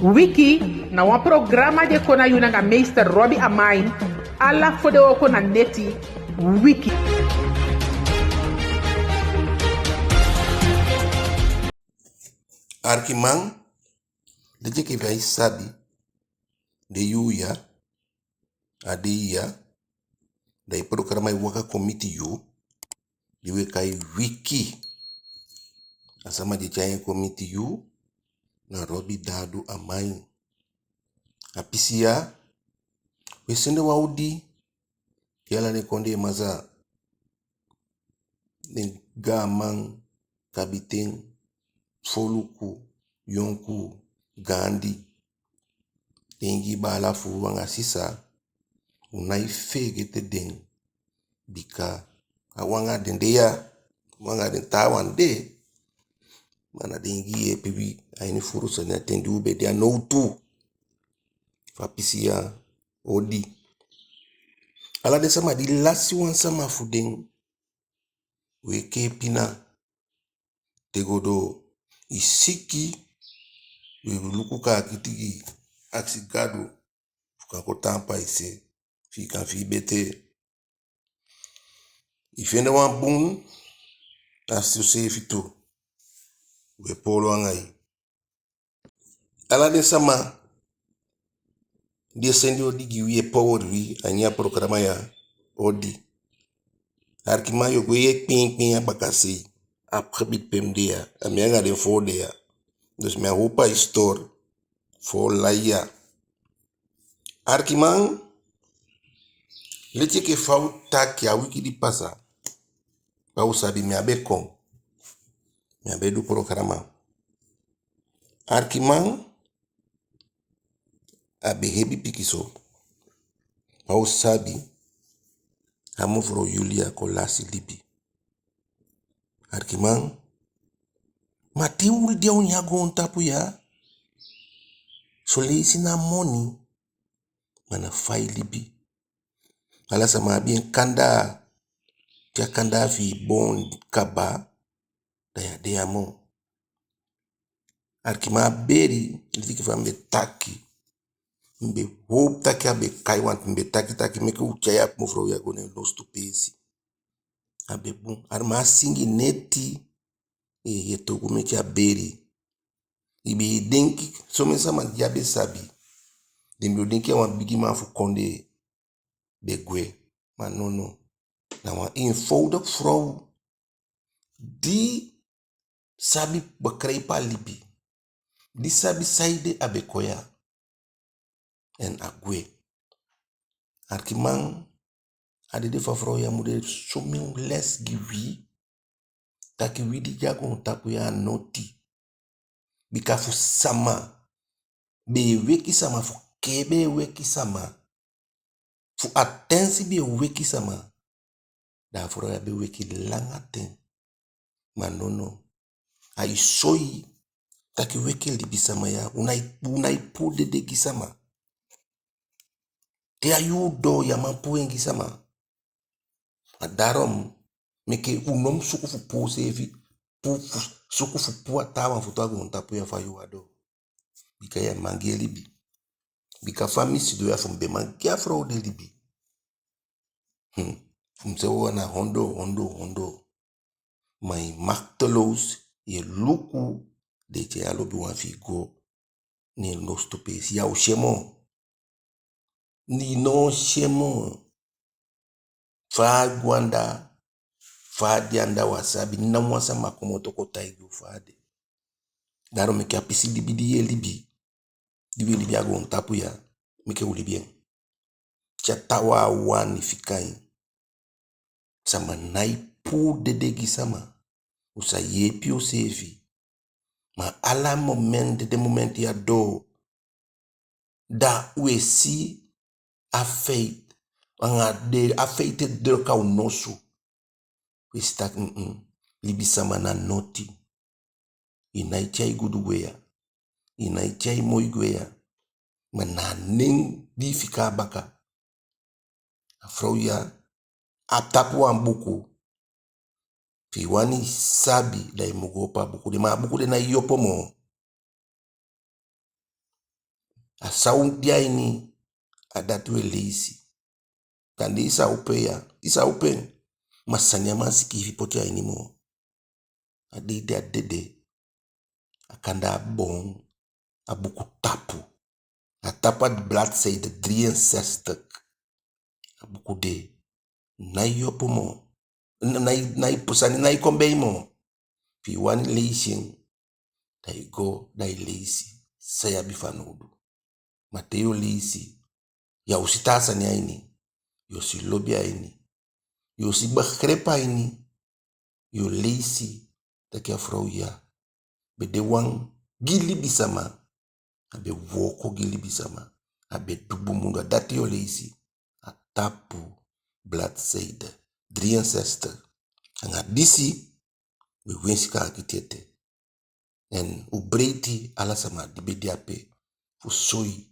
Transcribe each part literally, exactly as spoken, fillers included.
Wiki na wan programa di e kon na yu nanga meester Robbie Amain, ala fodewooko na neti. Wiki. Arkiman, leti enke fa i sabi, den yuu ya, a dei ya, da i programa e waka kon miti yu, di we kai Wiki. A sama di e tyai en kon miti yu, na Robbie Dadu Amain. A pisi ya, we sende wan odi gi ala den kondee masaa, den gaaman, kabiten, foluku, yonkuu, gaandi, den Ingii baala fu u anga sisa, u nái feegete den, bika a u anga den de ya, u anga den taawan de, ma na den Ingii yeepi wi a ini furu sani a ten di u be de a nowtu. Fu a pisi ya, odi. Ala den sama di lasi wan sama fu den, we kee pina, te go doo. I siki, we luku kaakiti gi i, akisi Gadu fu kan kon taampu a i se, fi i kan fii betee. I fende wan bun, akisi useefi tu, we poolo anga i. Ala den sama di e sende odi gi wi, e power wi a ini a programa ya, odi. Arkiman, yu o go yee kpinkpin a bakasei, a gebied pe mi de ya, a mi anga den foo de ya. Dus mi á hoop a i stoor, foo lai ya. Arkiman, leti enke fa u taki a wiki di pasa, fa u sabi, mi á be kon, mi á be du programa. Arkiman, a be hebi pikinso. Fa u sabi, a mevrouw Julia kon lasi libi. Arkiman, ma te u de a ini a goontapu ya, son leisi ná moni, ma na fa i libi. Ala sama abi en kandaa, te a kandaa fi i boon kaba, da yu á de ya moo. Arkiman, a beli, leti enke fa mi be taki, mi be hoop taki a be kai, want mi be taki taki meke u tyai a mevrouw ya go neen losutu peesi. A be bun. Arkiman, a singi neti, e, yu e toow go meke a beli. I be e denki, somen sama di á be sabi, den be o denki a wan bigiman fu kondee be gwe. Ma nono. Na wan eenvoudig vrouw di sabi begrijp a libi, di sabi saide a be kon ya, en a gwe. Arkiman, a dede fu a vrouw ya mu de somen les gi wi, taki wi di de a goontapu ya a noti. Bika fu sama be e weki sama, fu kee be e weki sama, fu atensi be e weki sama, da a vrouw ya be weki langa ten. Ma nono, ai soi taki weki libisama ya, u nái, u nái puu dede gi sama. Te a yuu doo, yu á man puu en gi sama. A daarom meke u no mu suku fu puu useefi, puu fu, suku fu puu a taawan foto a goontapu ya fu a yuu á doo. Bika yu á man gi en libi. Bika fa mi sidon ya, fu mi be man gi a vrouw de libi, hmm, fu mi seefi wawan na ondoo, ondoo, ondoo. Ma i machteloos, yu e luku, den e tyai a lobiwan fi i go neen losutu peesi, yu á o si en moo. I no o si en moo. Fa a go anda, fa a de anda, u á sabi, ná wan sama komoto kon taigi u fa a de. Daarom meke a pisi libi di yu e libi, di wi e libi a goontapu ya, meke u libi en. Te a taawan á wani fika en. Sama nái puu dede gi sama. U sa yeepi useefi. Ma ala momenti, dede momenti ya doo, da u e si a feit, anga den, a feit e druk a u nosu. U e si taki, mm, mm, libisama na noti. I nái tyai gudu gwe ya, i nái tyai moi gwe ya, ma na a nen di i fika a baka. A vrouw ya, a tapu wan buku. Efi i wani sabi, da i mu go opo a buku de, ma a buku de nái opo moo. A san u de a ini, a dati u e leisi. Kande i sa opo en ya, i sa opo en. Ma san a man sikiifi poti a ini moo. A dei di a dede, a kande a boon, a buku tapu. A tapu a bladzijde drieënzestig. A buku de. Nái opo moo. N-, nái, nái, sani nái kon bei moo. Efi i wani leisi en, da i go, da i leisi san i abi fanowdu. Ma te yu o leisi, yu á o si taa sani a ini. Yu o si lobi a ini. Yu o si begrijp a ini. Yu o leisi taki a frow ya be de wan gi libisama. A be wooko gi libisama. A be du bun mundu. A dati yu o leisi. A tapu bladzijde drieënzestig. Anga disi, u e winsi kaakiti ete. En u breiti ala sama di be de ape fu soi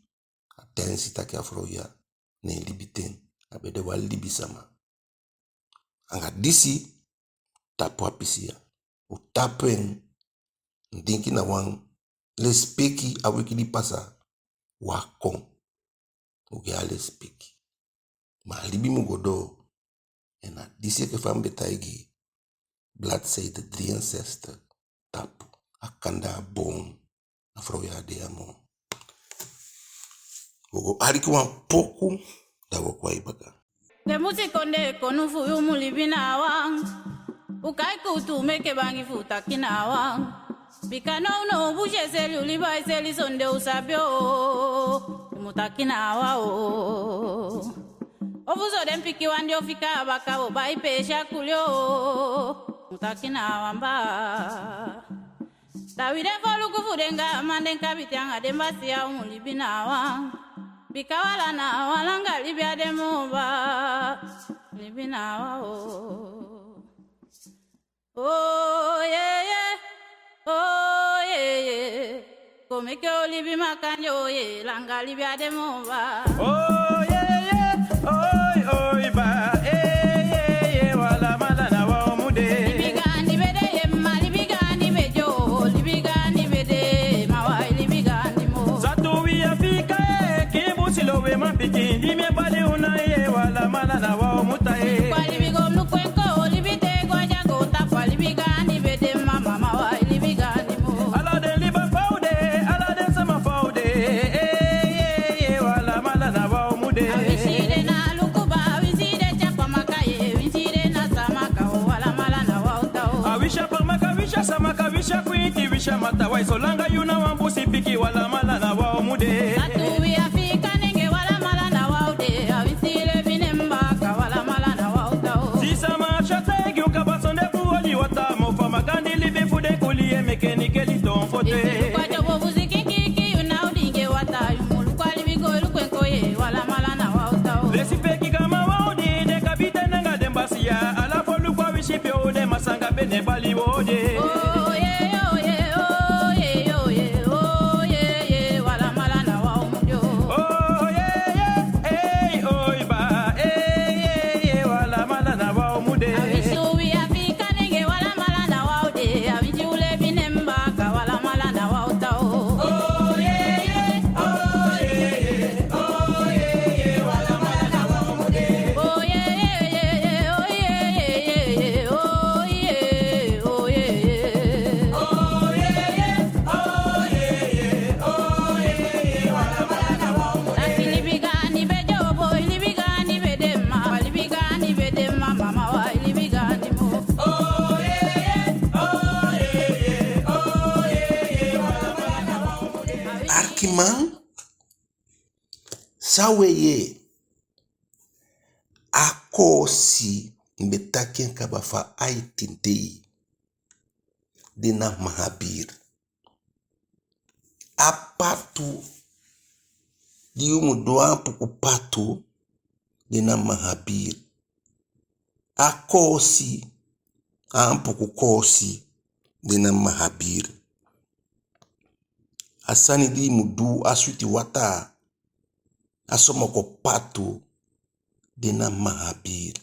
atensi taki a frow ya, ne en libi ten, a be de wan libisama. Anga disi, tapu a pisi ya. U tapu en, mi denki na wan lesipeki a wiki di pasa, u á kon. U gi a lesipeki. Ma a libi mu go doo. En na disi enke fa mi be taigi, bladzijde drieënzestig, tapu. A kande a boon, a frow ya á de ya moo. U o go aliki wan poku, da u o kon a i baka. Den busikondee konu fu yu mu libi na a wan. U kai kuutu meke bangi fu taki na a wan. Bika nownow busi e seli, u liba e seli, sondee u sabi o. U mu taki na a wan o. Ofuso den pikinwan di o fika a baka o bai peesi a kuli o. U mu taki na a wan baa. Da wi den foluku fu den gaaman, den kabiten anga den basiya, u mu libi na a wan. Bika wala na a wan, langa libi á de moo baa. Libi na a wan o. Oh yeah yeah, oh yeah yeah. Kon meke u libi makandii, oh yeah, langa libi á de moo baa. Oh yeah yeah, oi oi baa, eh yeah yeah, wala mala na wan u mu de. Libi gaandi be de ye mma, libi gaandi be de o, libi gaandi be de, ma wai libi gaandi moo. Satu wi Afiika e, kii busi loweman pikin di mi e bali u na ye, wala mala na wan u mu tan e. Kwa libi go mu luku en ko, libi te go a dya go tapa, libi gaandi be de mma, ma wai libi gaandi moo. Ala den liba fa u de, ala den sama fa u de, eh yeah yeah, wala mala na wan u mu de. A winsi de na luku baa, a winsi de tya Pamaka ye, a winsi de na Saamaka o, wala mala na wan u tan o. A winsi a Pamaka, a winsi a Saamaka, a winsi a Kwinti, a winsi a Matawai, solanga yu na wan busi pikin, wala mala na wan u mu de. Satu wi Afiika nenge, wala mala na wan u de, a winsi lebi nen baaka, wala mala na wan u tan o. Sisa, ma a si a taigi u kaba, sondee fu oli wataa moo, fa makandii libi fu den kuli e meke ni keli toon foto e. Kwa dyobo fu sikin kiki, yu ná o diingi wataa, yu mu luku a libi go luku en ko ye, wala mala na wan u tan o. Lesipeki gaanman wan u di, den kabiten anga den basiya, ala foluku a winsi pe u de, masanga be ne bali u o de. Oh yeah yeah, oh yeah yeah, oh yeah yeah, oh yeah yeah, wala mala na wan u mu de o. Oh yeah yeah, eh oi baa, eh yeah yeah, wala mala na wan u mu de. A winsi wi Afiika nenge, wala mala na wan u de, a winsi u lebi nen baaka, wala mala na wan u tan o. Oh yeah yeah, oh yeah yeah, oh yeah yeah, wala mala na wan u mu de. Oh yeah yeah yeah, oh yeah yeah yeah, oh yeah, oh yeah yeah. Oh yeah yeah, oh yeah yeah, oh yeah yeah, wala mala na wan u mu de. Taki libi gaandi be de o boi, libi gaandi be de mma, libi gaandi be de mma, ma wai libi gaandi moo. Oh yeah yeah, oh yeah yeah, oh yeah yeah, wala mala na wan u mu de. Arkiman, san u e yee, a koosi, mi be taki en kaba, fa a e tintei, den na Mahabir. A patu di yu mu du, a ampuku patu, den na Mahabir. A koosi, a ampuku koosi, den na Mahabir. A sani di i mu du, a switi wataa, a somoko patu, den na Mahabir.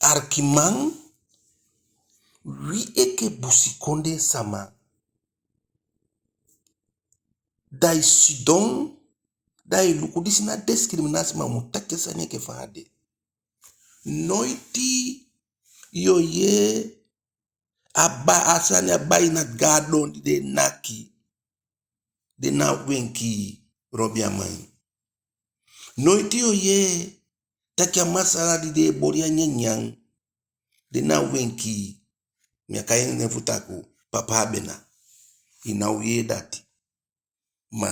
Arkiman, wi enke busikondee sama, Da i sidon, da i luku, disi na discriminatie, ma u mu taki a sani enke fa a de. Noiti yo yee a ba-, a sani, a baina gaan don di den naki, den na wenki, Robi Amain. Noiti yo yee taki a masala di den e boli a nyanyan, den na wenki, mi á kai en nen fu takuu, Papa Abena. I ná o yee dati. Ma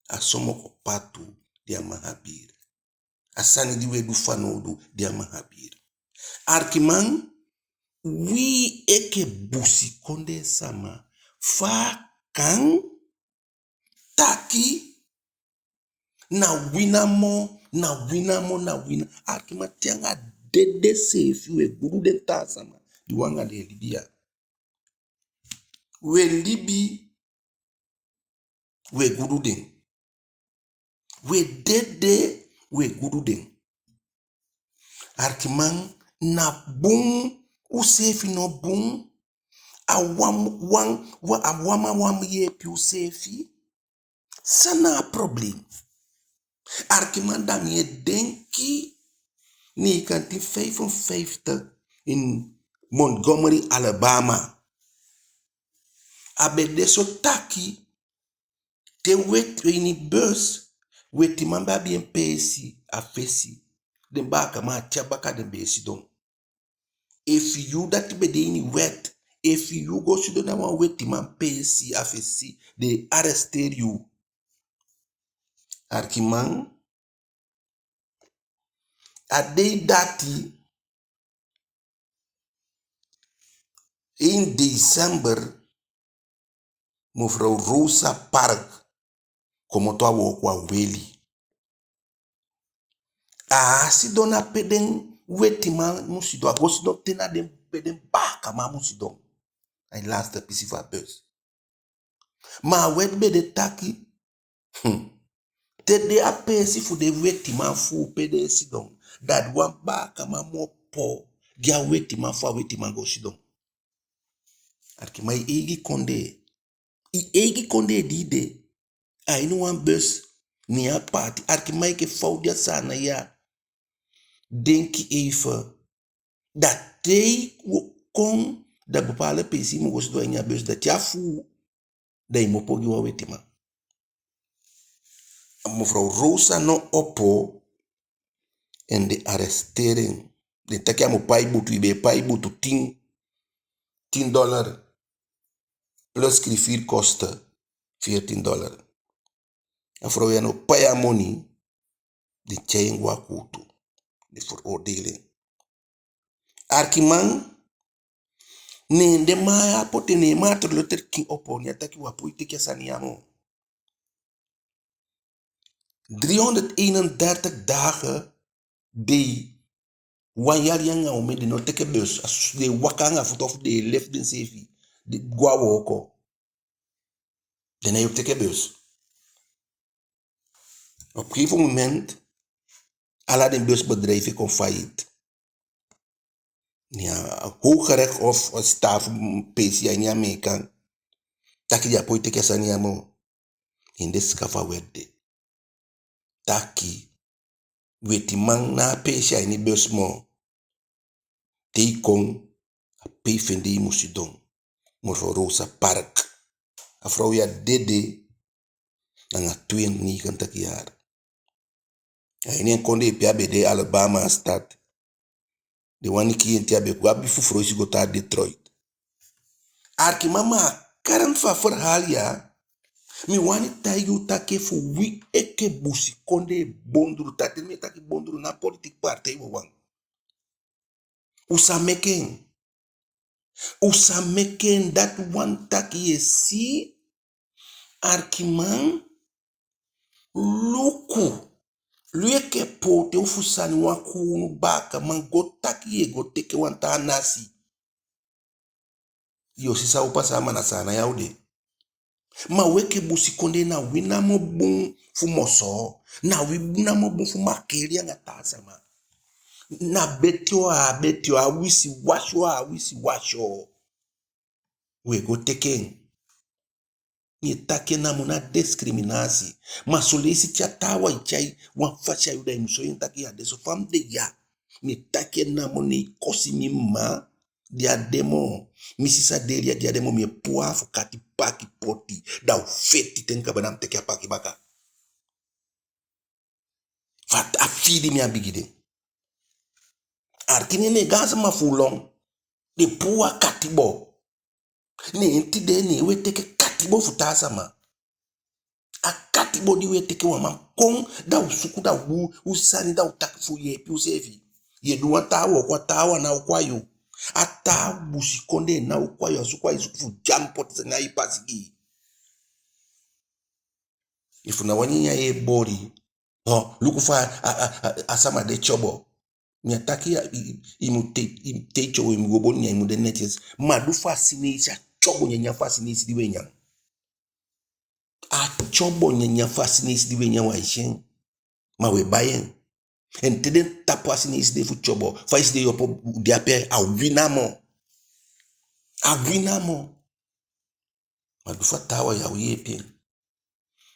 a somoko patu di a man abi. A sani di we du fanowdu di a man abi. Arkiman, wi enke busikondee sama, fa a kan taki na wi namo, na wi namo, na wi na-, arkiman, te anga dede seefi we gudu den taa sama di wi anga den e libi ya. We libi, we gudu den. We dede, we gudu den. Arkiman, na bun, useefi no bun. A wan, wan, wan, a wan man wan mu yeepi useefi. San na a problem? Arkiman, da mi e denki negentien vijfenvijftig in Montgomery, Alabama. A be de so taki, te wet-, ini bus, wetiman be abi en peesi a fesi. Den baakaman a te a baka, den be e sidon. Efu yu, dati be de ini wet, efu yu go sidon na wan wetiman peesi a fesi, den e arresteer yu. Arkiman, a dei dati, in december, mevrouw Rosa Parks komoto a wooko, a weli. A á sidon na pe den wetiman mu sidon, a go sidon te na den, pe den baakaman mu sidon. A ini laatste pisi fu a bus. Ma a wet be de taki, hmm, te de a peesi fu den wetiman fu u pe den e sidon, da wan baakaman mu opo gi a wetiman fu a wetiman go sidon. Arkiman, i eigi kondee. I eigi kondee di i de. A ini wan bus, ne a paati. Arkiman, enke fa u de a Saanan ya, denki even. Da te i kon, da bepaalde peesi i mu go sidon a ini a bus, da te a fuu, da i mu opo gi wan wetiman. Mevrouw Rosa no opo, en den arresteer en. Den taki a mu pai butu, i be e pai butu tin, tin dollar. Plus griffier kosten, veertien dollar. A frow ya no pai a moni, den tyai en go a kuutu. Den veroordeel en. Arkiman, ne den man ya poti en, ne Martin Luther King opo, ne a taki: u á poi teke a sani ya moo. Driehonderdeenendertig dagen dei, wan yali anga omen, den no teke bus. A s-, den e waka anga futu of den e lef denseefi, den go a wooko. Den ná e teke bus. Op gegeven moment, ala den busbedrijf e kon failliet. Ne a Hooggerechtshof, a sitaafu peesi a ini Ameekan, taki den á poi teke a sani ya moo. Ne den sikafu a wet de taki wetiman ná a peesi a ini bus moo. Te i kon, a pe i fende i mu sidon. Mevrouw Rosa Parks. A frow ya dede anga tweeënnegentig jaar. A ini en kondee pe a be de, Alabama a stad. Den wani kii en te a be go abi fu foloisi go tan a Detroit. Arkiman, ma a kern fu a verhaal ya, mi wani taigi u taki fu wi enke busikondee bondulu, taki mi e taki bondulu, ná politiki partij wawan. U sa meke en. U sa meke en, dati wani taki yu e si, arkiman, luku, luku enke pooten fu sani, wan kuunu baakaman go taki yu e go teke wan taa nasi. Yu o si san o pasa, ma na Saanan ya u de. Ma wi enke busikondee, na wi namo bun fu mosoo, na wi namo bun fu mankeli anga taa sama. Na beti o, a beti o, a wisiwasi o, a wisiwasi o, wi e go teke en. Mi e taki en namo, ná diskriminasi. Ma son leisi te a taawan e tyai wan fasi a yu, da i mu soi en taki ya de so fa mi de ya. Mi e taki en namo, ne i kosi mi mma, di á de moo. Mi sisa Delia, di á de moo, mi e puu afukati paki poti. Da u feti, te mi kaba da mi teke a paki baka. Fa a fii di mi abi gi den. Arki, ne en gaansama fu u lon. Den puu a katibo. Ne en tide, ne en weti enke katibo fu taa sama. A katibo di u e teke, wan man kon, da u suku, da u du u sani, da u taki fu yeepi useefi. Yu e du wan taa wooko, a taawan ná o kon a yu. A taa busikondee ná o kon a yu, a suku ai suku fu dyaampu poti sani a i pasi gi i. Efu na wan nyanyan yu e boli, ho, luku fa a, a, a, a sama de tyobo. Mi á taki a, i, i, i mu te, i, te i tyobo, i mu go boli nyanyan, i mu de netjes. Ma du fu a Sineisi, a tyobo nyanyan fu a Sineisi di u e nyan. A tyobo nyanyan fu a Sineisi di u e nyan, u á e si en. Ma u e bai en. En te den tapu a Sineisi de fu tyobo, fa i si den yu opo, u de ape, a wi namo. A wi namo. Ma du fu a taawan, yu á o yeepi en.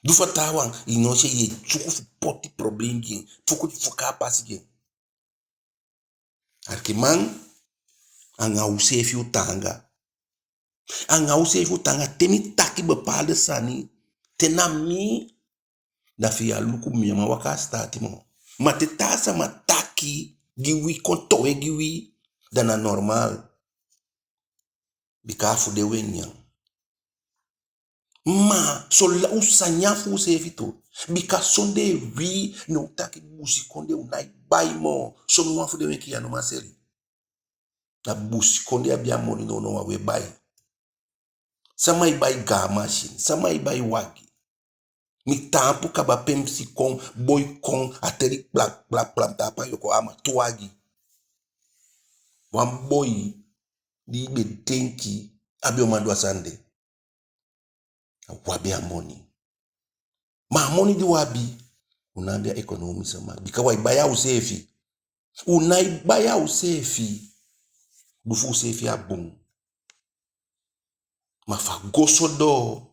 Du fu a taawan, i no si en, yu e suku fu poti problem gi en, fuku, fuka a pasi gi en. Arkiman, anga useefi u taanga. Anga useefi u taanga. Te mi taki bepaalde sani, te na mi, da fi yu á luku mi, á man waka a sitaati moo. Ma te taa sama taki gi wi, kon towe gi wi, da na normaal. Bika a fu den u e nyan. Ma so la u sa nyan fu useefi tu. Bika sondee wi, ne u taki busikondee, u nái bai moo. Somen wan fu den wenki ya no man seli. Da busikondee abi a moni nownow, a u e bai. Sama e bai gaan masin, sama e bai wagi. Mi taampu kaba pe mi si kon, boi kon, a teli kplak, kplak, kplak, tapu a yoko, a man tu wagi. Wan boi di i be denki á be o man du a sani de. U abi a moni. Ma a moni di u abi, u ná abi a ekonomische macht. Bika u á e bai a useefi. U nái bai a useefi. Du fu useefi a bun. Ma fu a go so doo.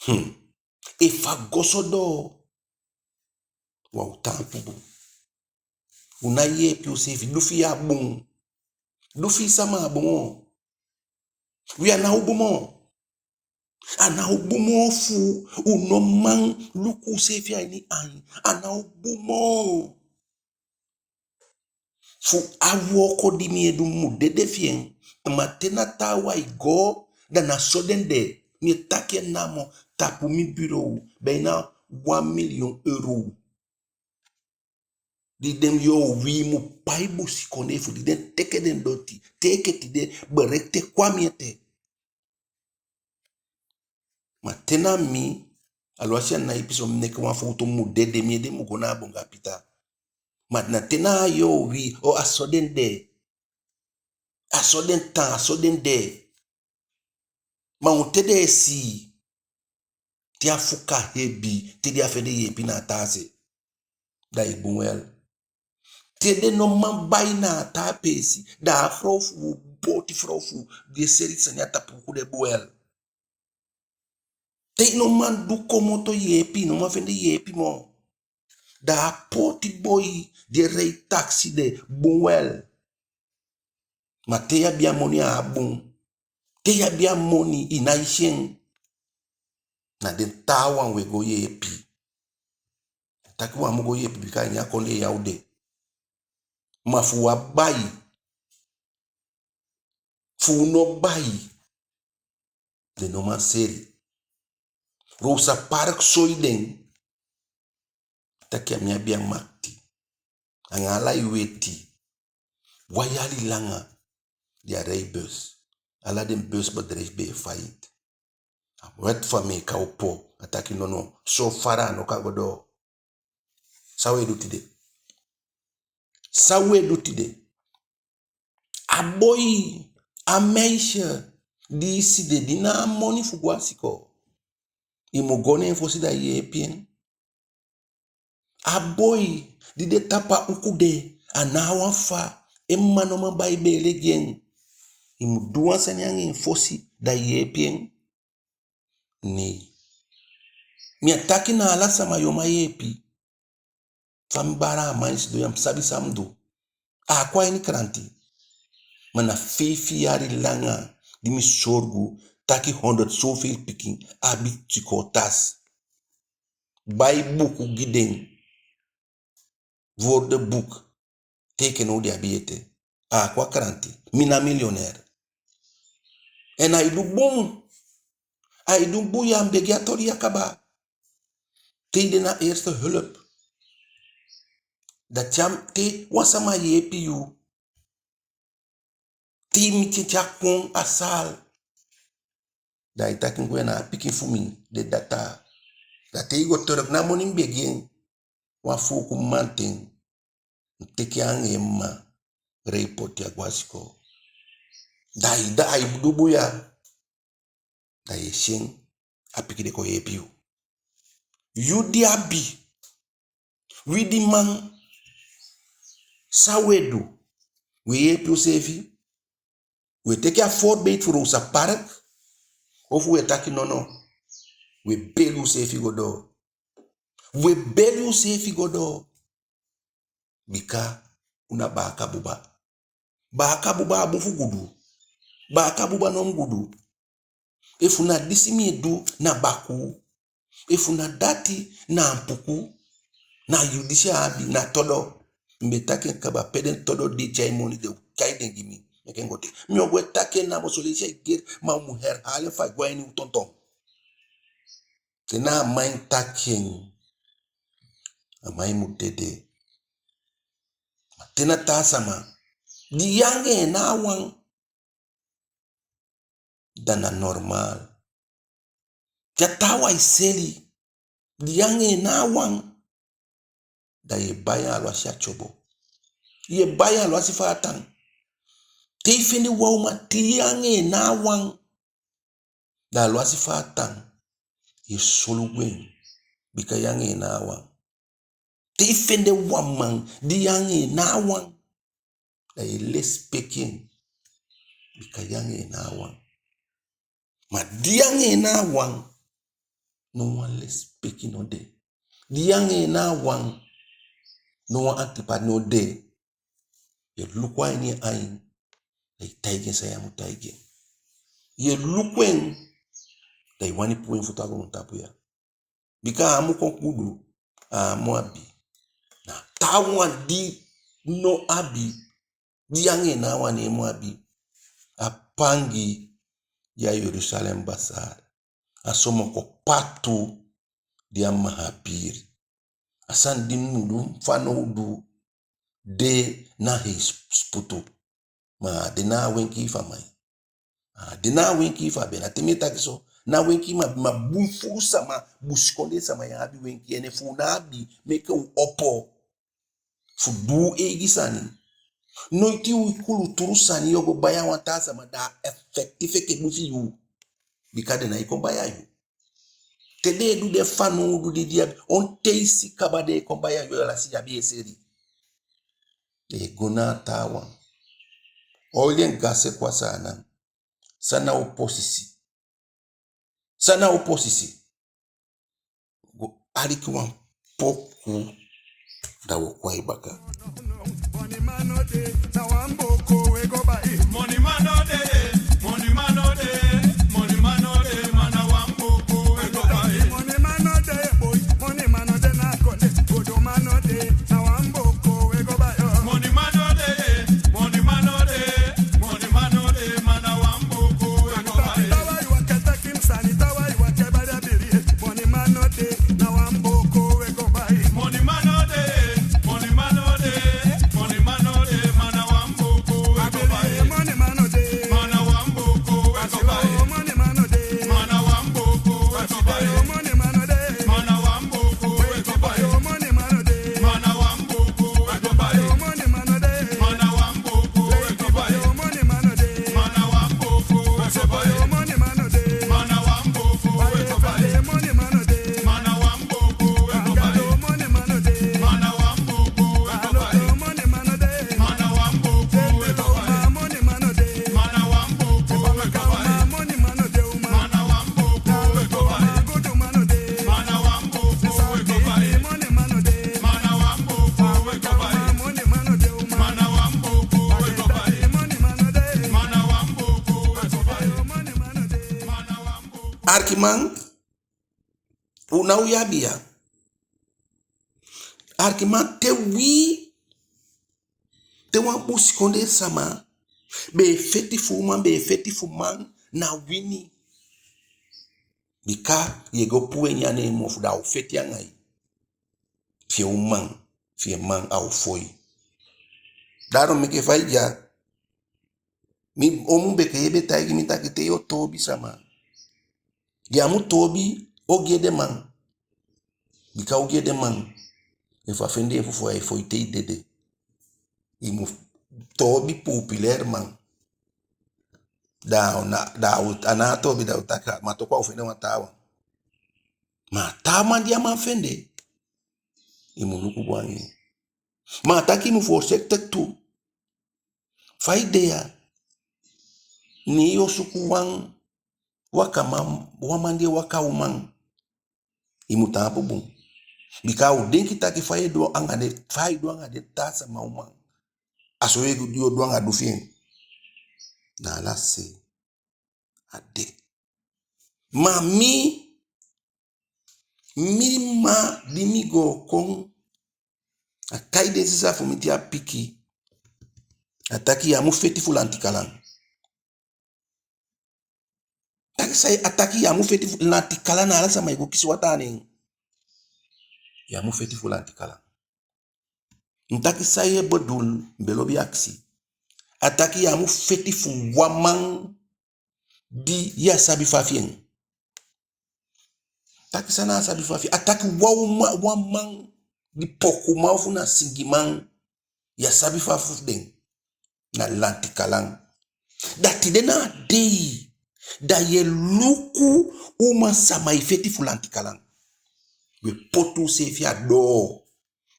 Hmm. Efu a go so doo, u á o taampu bun. U nái yeepi useefi. Du fi yu á bun. Du fi i sama á bun moo. Wi, a ná o bun moo. A ná o bun moo fu u no man luku useefi a ini ain. A ná o bun moo. Fu a wooko di mi e du, mi mu dede fi en. Ma te na taawan e go, da na so den de. Mi e taki en namo, tapu mi bureau, bijna wan miliyun euro. Di den yowii mu pai busikondee fu di den teke den doti. Te enke tide, berekte kon a mi ete. Ma te na mi, aluwasi a ná ipi so, mi meke wan fowtu, mi mu dede, mi ede mu go na a bongapita. Ma na te na a yowii, o, a so den de. A so den tan, a so den de. Ma on ten den e si i? Te a fuka hebi, te den á fende yeepi na a taa se, da i bun wel. Te den no man bai na a taa peesi, da a frow fu u, poti frow fu u, di e seli sani a tapu uku de bun wel. Te i no man du komoto yeepi, i no man fende yeepi moo. Da a poti boi di e rei taxi de bun wel. Ma te i abi a moni, a á bun. Te i abi a moni, i nái si en. Na den taawan u e go yeepi. Taki u á mu go yeepi bika a ini a kondee ya u de. Ma fu u á bai, fu u no bai, den no man seli. Rosa Parks soi den taki a mi abi a makiti. Anga ala i weti. Wan yali langa den á rei bus. Ala den busbedrijf be e failliet. A wet fu Ameeka opo, a taki nono, so fara a no kan go doo. San u e du tide? San u e du tide? A boi, a meisje di i si de, di ná a moni fu go a sikoo. I mu go ne en fosi da i yeepi en. A boi di de tapu a uku de, a ná a wan fa, en mma no man bai beele gi en. I mu du wan sani anga en fosi da i yeepi en. Nei. Mi á taki na ala sama yu o man yeepi. Fa mi baala a man e sidon ya, mi sabi san mi du. A á kon a ini kranti. Ma na feifi yali langa di mi sorgu taki honderd zoveel pikin abi psychotase. Bai buku gi den. Woordenboek. Teke now den abi ete. A á kon a kranti. Mi ná miljonair. En ai du bun. Ai du bun, ya, mi be gi a toli ya kaba. Te i de na eerste hulp. Da te wan sama yeepi yu. Te i miti en, te a kon a saal. Da ai taki: Gwe na a pikin fu mi, den data. Da te i go terug, na moni mi be gi en. Wan fuuku mamanten, mi teke en anga en mma, rei poti a go a sikoo. Da ai, da ai du bun ya. Da yu e si en, a pikin de kon yeepi yu. Yu di abi, wi di man, san u e du? U e yeepi useefi? U e teke a voorbeeld fu Rosa Parks? Ofu u e taki nono, u e beli useefi go doo? U e beli useefi go doo. Bika u na baaka buba. Baaka buba á bun fu gudu. Baaka buba no mu gudu. Efu na disi mi e du, na bakuu. Efu na dati, na ampuku. Na yu disi a abi, na todo. Mi be taki en kaba, pe den todo di e tyai moni de, u tyai den gi mi. Meke mi go teke. Mi o go e taki en namo, son leisi ai gei, ma u mu herhaal en fu a go a ini u tonton. Te na a man e taki en, a man e mu dede. Ma te na taa sama, di yu anga en na a wan, da na normaal. Te a taawan e seli, di yu anga en na a wan, da yu e bai en alwasi a tyobo. Yu e bai en alwasi fa a tan. Te i fende wan uman, di yu anga en na a wan, da alwasi fa a tan, yu e solugu en, bika yu anga en na a wan. Te i fende wan man, di yu anga en na a wan, da yu e lesipeki en, bika yu anga en na a wan. Ma di yu anga en na a wan, no wan lesipeki no de. Di yu anga en na a wan, no wan antipati no de. Yu e luku en a ini en ain, da yu taigi en san yu á mu taigi en. Yu e luku en, da yu wani puu en futu a goontapu ya. Bika a á mu kon gudu, a á mu abi. Na taawan di no abi, di yu anga en na a wan, ne en mu abi. A pangi di a Jerusalem Bazaar, a somoko patu di a Mahabir. A sani di mi mu du fanowdu de na hei sp-, sputu. Ma a de na a wenkii fu a man. A de na a wenkii fu a be na te mi e taki so. Na wenkii, ma, ma bun fuu sama, busikondee sama ya abi wenkii. En efu u ná abi, meke u opo fu du u eigi sani. Noiti u kuluturu sani yu o go bai a wan taa sama, da a effectief enke bun fi yu. Bika den nái kon bai a yu. Te den e du den fanowdu di den abi, on ten i si kaba den e kon bai a yu, alwasi yu abi e seli. Den e go na a taawan. Oli en gasi e kon a Saanan. San na oposisi? San na oposisi? Go aliki wan poku, da wo kon a i baka. Arkiman, u na u abi ya. Arkiman, te wi, te wan busikondee sama be e feti fu uman, be e feti fu man, na wini. Bika ye go puu en nyan ne en mofu, da a o feti anga i. Fi en uman, fi en man, a o fon i. Daarom meke fa i de ya, mi omu Beke be taigi mi taki te yo toobi sama, ya mu toobi ogii edeman. Bika ogii edeman, efu a fende en fufuu, ai fon i te i dede. I mu toobi populairman. Da a o na, da a o, a ná toobi, da a o taki, ma toku a o fende wan taawan. Ma a taaman di a man fende, i mu luku bun anga en. Ma a taki i mu voorzichtig tu. Fa i de ya, ne yo suku wan wakaman, wan man di e waka uman, i mu taampu bun. Bika a o denki taki fa ye du anga den, fa i du anga den taa sama uman, a so yo du anga du fi en. Na ala se a de. Ma mi, mi mma di mi go kon, a kai den sisa fu mi te a piki. A taki ya mu feti fu lanti kalan. Taki sai, a taki ya mu feti fu lanti kalan, na ala sama e go kisi wataa ne en. Ya mu feti fu lanti kalan. Mi taki sai e bedoel, mi be lobi akisi. A taki ya mu feti fu wan man di ya sabi fa fi en. Taki san na a sabi fa fi en. A taki wan uman, wan man di pokuman ofu na singiman, ya sabi fa fu den, na lanti kalan. Da tide na a dei, da ye luku uman sama e feti fu lanti kalan. We poti useefi a doo.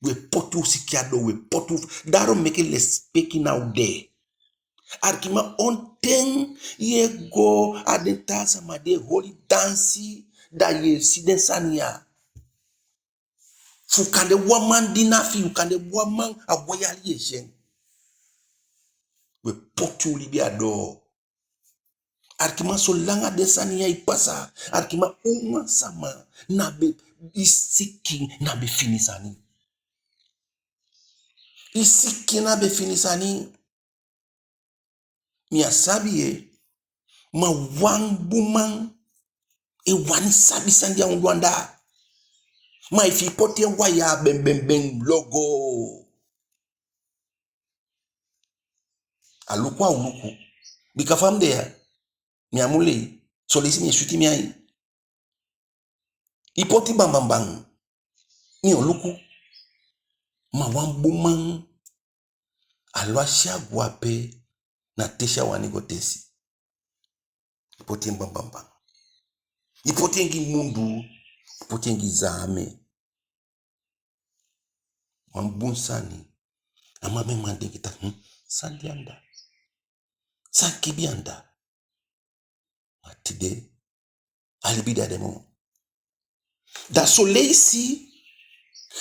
We poti u sikin a doo, we poti u. Daarom meke lesipeki ná o de. Arkiman, on ten ye go a den taa sama di e holi dansi, da ye si den sani ya. Fu kande wan man di ná fi u, kande wan man a wan yali ye si en. We poti u libi a doo. Arkiman, solanga den sani ya e pasa, arkiman, uman sama na be, i sikin na be fini sani. I sikin na be fini sani. Mi á sabi ye, ma wan bun man e wani sabi san de a ondoo anda. Ma efi i poti en waya ben ben ben logo. A luku a o luku. Bika fa mi de ya, mi á mu lei. Son leisi mi e switi mi ain. I poti banbanban, mi o luku. Ma wan bun man, alwasi a gwe ape, na tesi a wani go tesi. I poti en banbanban. I poti en gi mundu, i poti en gi zaame. Wan bun sani. A man be man denki taki, hmm, san de anda? San kibi anda? Ma tide, a libi á de moo. Da son leisi,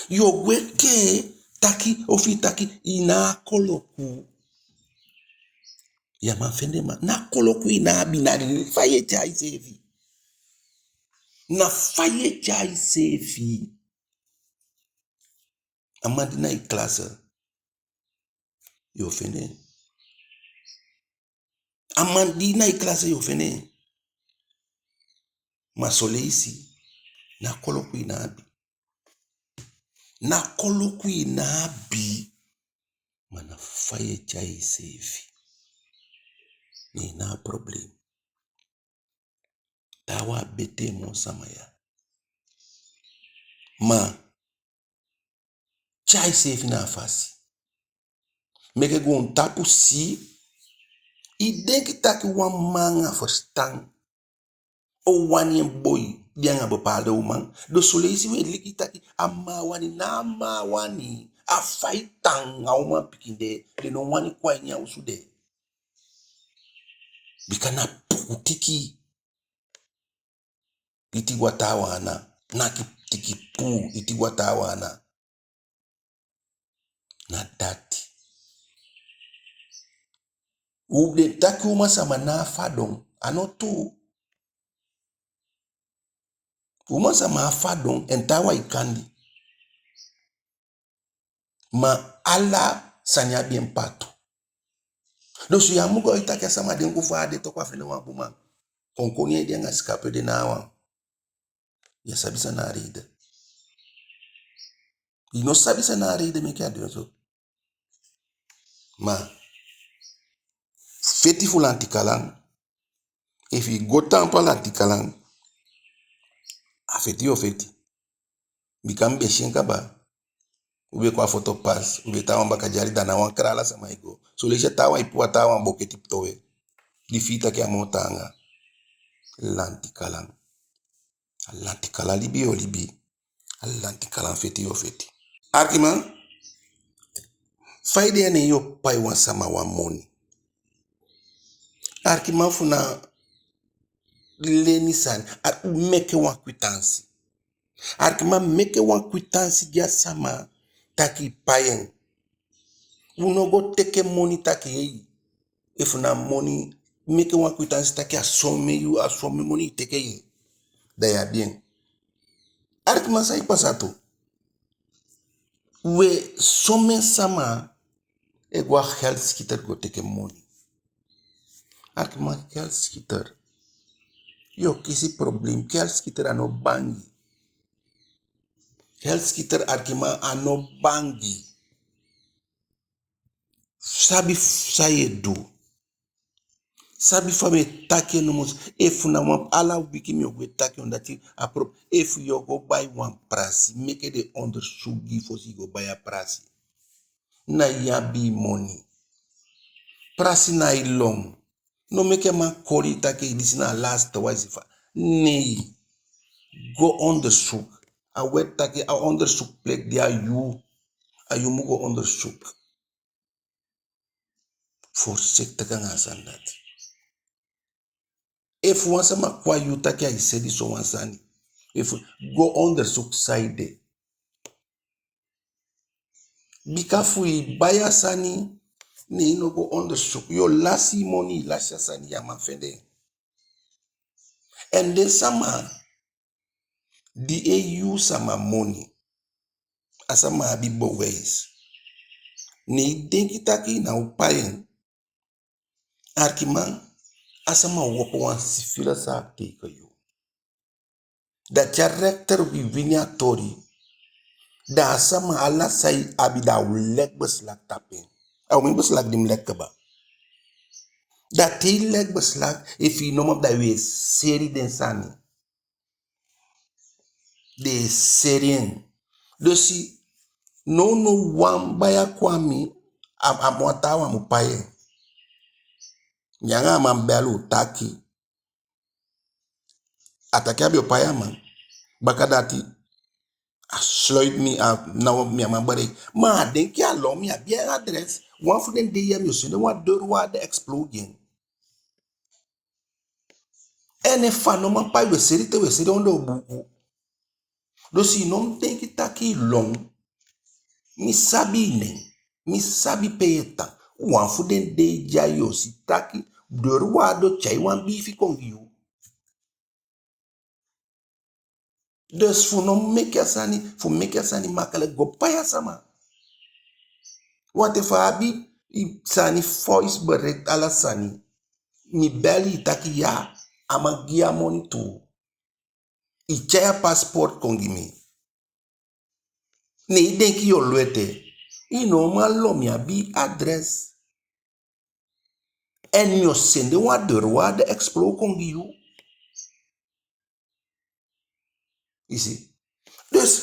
yo gwe ke taki, ofu i taki, i ná a koloku. Ya man fende man. Na koloku i ná abi, na fa ye tyai iseefi. Na fa ye tyai iseefi. A man di na i klase, yo fende en. A man di na i klase, yo fende en. Ma son leisi, na koloku i ná abi. Na koloku i ná abi. Ma na fa ye tyai iseefi. Ne na a problem. Taawan á betee moo sama ya. Ma tyai iseefi na a fasi. Meke goontapu si, i denki taki wan man anga fusutan o wani en boi de anga bepaalde uman. Dus son leisi we liki taki a mma á wani, ná a mma á wani, a fa i tan anga umanpikin de, den no wani kon a ini a osu de. Bika na puu tiki. Iti gwe a taawan ana, naki tiki puu, iti gwe a taawan ana. Na dati. U be taki uman sama ná a fadon, a no tuu. Uman sama abi fadon, en taawan e kandi. Ma ala sani abi en patu. Dus yu á mu go e taki a sama den ku fa a de toku a fende wan bun man. Konkoni ede anga sikapu ede na a wan. Yu á sabi san na a reide. Yu no sabi san na a reide meke a du en so. Ma feti fu lanti kalan, efu i go taampu a lanti kalan, a feti yu o feti. Bika mi be si en kaba. U be kon a foto pas, u be tan a wan baka dyali, da na wan kra ala sama e go. Son leisi a taawan e puu a taawan boketi towe. Di fii taki a moo taanga. Lanti kalan. A lanti kalan libi yu o libi. A lanti kalan feti yu o feti. Arkiman, fa i de ya ne yu o pai wan sama wan moni. Arkiman, fu na leni sani, a meke wan kwitansi. Arkiman, meke wan kwitansi gi a sama taki i pai en. U no go teke moni taki ei. Efu na moni, meke wan kwitansi taki a somen yu, a somen moni i teke, da yu abi en. Arkiman, san e pasa tu? We, somen sama e go a geldschieter go teke moni. Arkiman, geldschieter, yu o kisi problem. Geldschieter a no bangi. Geldschieter, arkiman, a no bangi. Sabi san yu e du. Sabi fa mi e taki en nomo. Efu na wan ala wiki mi o go e taki en dati a pro-, efu yu o go bai wan prasi, meke den ondersuku gi yu fosi yu go bai a prasi. Na yu abi yu moni. Prasi na yu lon. No meke a man koli yu taki disi na a laatste wan i si fa. Nee. Go ondersuku. A wet taki a ondersuku plek de a yu. A yu mu go ondersuku. Voorzichtig anga a sani dati. Efu wan sama kon a yu taki ai seli sowan sani, efu, go ondersuku san ede. Bika fu i bai a sani, ne i no go ondersuku, yu o lasi i moni, i lasi a sani, yu á man fende en. En den sama di e yuu sama moni, a sama abi bewijs, ne i denki taki i ná o pai en. Arkiman, a sama o opo wan civiele zaak tegen yu. Da te a rechter wini a toli, da a sama ala san i abi da a o leg beslag tapu en. A o meke beslag di mi leg kaba. Da te i leg beslag, efu i no man, da yu e seli den sani. Den e seli en. Dus nownow wan baya kon a mi, a, a wan taawan mu pai en. Mi anga a man beli, u taki. A taki a be o pai a man. Bakadati, a sluit mi, a, now mi á man bereik. Ma a denki a lon, mi abi en adres. Wan fu den dei ya mi o sende wan deurwaarder exploot gi en. En efu a no man pai, we seli te, we seli ondoo buuku. Dus i no mu denki taki i lon. Mi sabi i nen, mi sabi pe yu e tan. Wan fu den dei ya yu o si taki deurwaarder o tyai wan biifi kon gi yu. Dus fu no meke a sani, fu meke a sani makkelijk, go pai a sama. Want efu a abi i sani, voice bericht, ala sani, mi beli i taki ya, a man gi yu a moni tu. I tyai a paspoort kon gi mi. Ne i denki yu o lon ete. I no man lon, mi abi i adres. En mi o sende wan deurwaarder exploot kon gi yu. I si? Dus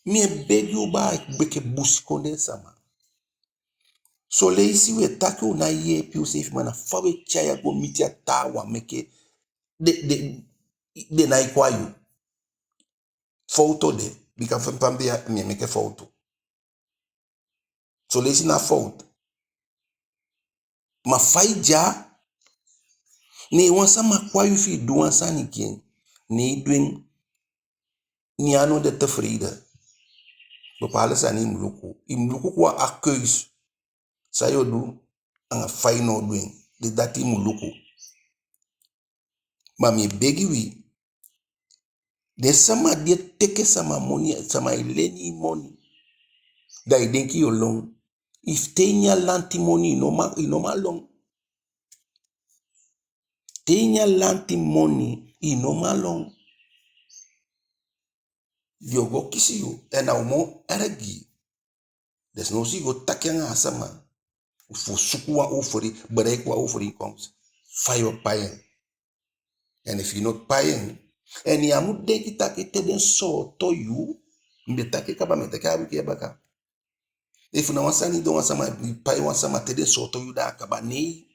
mi e begi u baa, beke busikondee sama. Son leisi we taki u nái yeepi useefi, ma na fa we tyai a go miti a taawan meke den, den, den nái kon a yu. Fowtu o de, bika fa mi de ya mi e meke fowtu. Son leisi na fowtu. Ma fa i de ya, ne wan sama kon a yu fi i du wan sani gi en, ne i du en, ne a no de tevreden. Bepaalde sani i mu luku. I mu luku kon a keus. San yu o du, anga fa i no o du en. Dati i mu luku. Ma mi e begi wi, Den sama di e teke sama moni, sama e leni i moni, da i denki yo lon. Efu te i nyan lanti moni, i no man, i no man lon. Te i nyan lanti moni, i no man lon. Yo go kisi yu, en a o moo ergi. Desnoods i go taki anga a sama fu suku wan overeen, bereik wan overeenkomst. Fa yo pai en. En efu i no pai en, en ya mu denki taki te den sooto yu, mi be taki kaba, mi e taki a wiki ya baka. Efu na wan sani i du wan sama, i pai wan sama te den sooto yu, da a kaba, nei.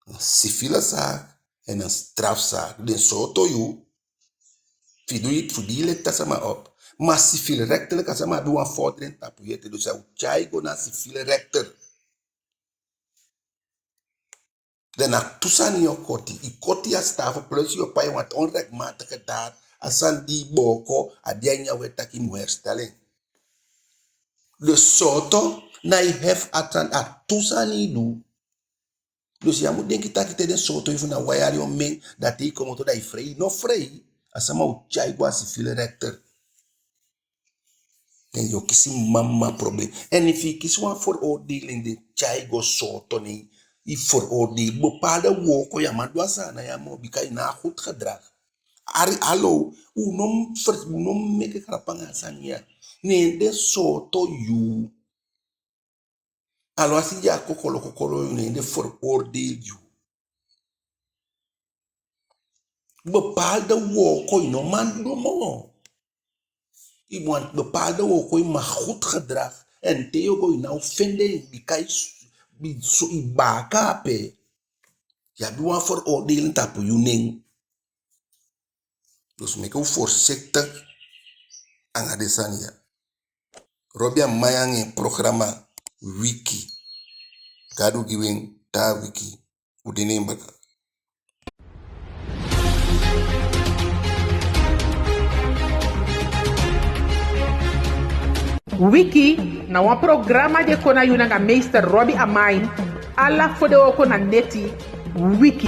Een civiele zaak en een strafzaak. Den sooto yu fu di, fu di i leti a sama op. Ma civielrechtelijk a sama abi wan vordering tapu yu ete, dus a o tyai i go na civiele rechter. Dan na tu sani yo koti. I koti a straf plus yo pai, want onrechtmatige daad, a sani di i booko, a de a ini a wet taki i mu herstel en. Dus sooto, na i hef a tu sani i du. Dus ya mu denki taki te den sooto yu fu na wan yali omen, da te i komoto da i frei, i no frei. A sama o tyai i go a civiele rechter. En yo kisi mama probleem. En efu i kisi wan veroordeling, den tyai i go sooto, ne i veroordeel, bepaalde wooko ya man du a sani ya moo, bika i ná a goed gedrag. Ari, alo, u no, u no meke grap anga a sani ya. Ne den sooto yu. Alwasi ya kokolo kokolo yu, ne den veroordeel yu. Bepaalde wooko i no man du moo. I, want bepaalde wooko i mag goed gedrag. En te yo go i ná o fende en, bika i s-, i so i baaka ape. Ya abi wan veroordeling tapu yu nen. Dus meke u voorzichtig anga den sani ya. Robbie Amain anga en programa Wiki. Gadu gi wi en, taa wiki u de na en baka. Wiki na wan programa di e kon na yu nanga meester Robbie Amain, ala fodewooko na neti. Wiki.